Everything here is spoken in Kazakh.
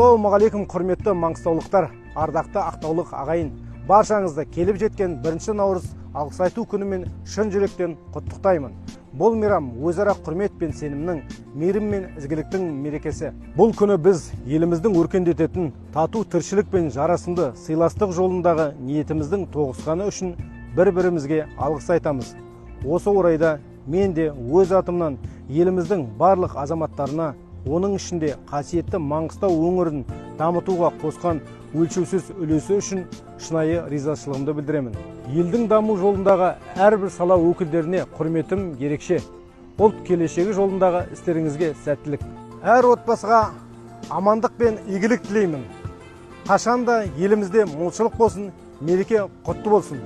Ассалаумағалейкум, құрметті маңғыстаулықтар, ардақты ақтаулық ағайын! Баршаңызды келіп жеткен 1 наурыз алғыс айту күнімен шын жүректен құттықтаймын. Бұл мейрам – өзара құрмет пен сенімнің, мейірім мен ізгіліктің мерекесі. Бұл күні біз еліміздің өркендететін тату тіршілік пен жарасымды сыйластық жолындағы ниетіміздің тоғысқаны үшін бір бірімізге алғыс айтамыз. Осы орайда мен де өз атымнан еліміздің барлық азаматтарына, оның ішінде қасиетті Маңғыстау өңірін дамытуға қосқан өлшеусіз үлесі үшін шынайы ризашылығымды білдіремін. Елдің даму жолындағы әрбір сала өкілдеріне құрметім ерекше. Ұлт келешегі жолындағы істеріңізге сәттілік, әр отбасыға амандық пен игілік тілеймін. Қашанда елімізде молшылық болсын! Мереке құтты болсын!